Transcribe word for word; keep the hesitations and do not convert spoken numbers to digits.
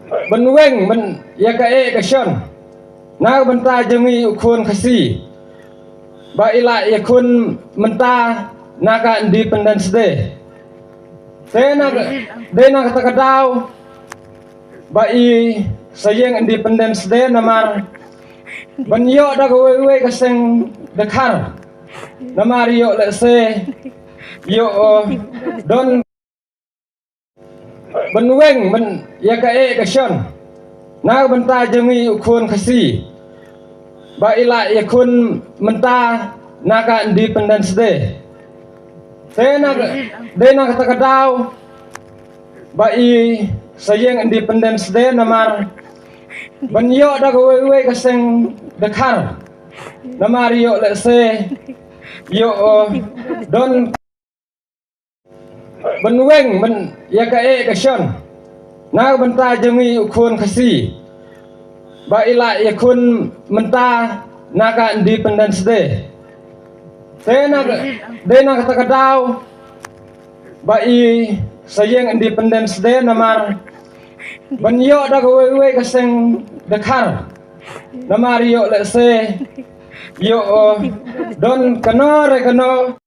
Ban weng ban ïa ka eh ka shon na ka bynta jong ngi u khun Khasi ba i la ïakhun mynta na ka Independence Day. Te na ka, dei na kata ka daw ba i sa ïeng Independence Day namar ban ïoh da kawei kawei ka seng dkhar. Namar ïoh lehse ïoh, uh, don ban weng ban ïa ka eh ka shon na ka bynta jong ngi u khun Khasi ba i la ïakhun mynta na ka Independence Day. Te na ka, dei na kata ka daw ba i sa ïeng Independence Day namar ban ïoh da kawei kawei ka seng dkhar. Namar ïoh lehse ïoh, uh, don ban weng ban ïa ka eh ka shon na ka bynta jong ngi u khun Khasi ba i la ïakhun mynta na ka Independence Day. Te na ka, dei na kata ka daw ba i sa ïeng Independence Day namar ban ïoh da kawei kawei ka seng dkhar. Namar ïoh lehse ïoh, uh, don kano re kano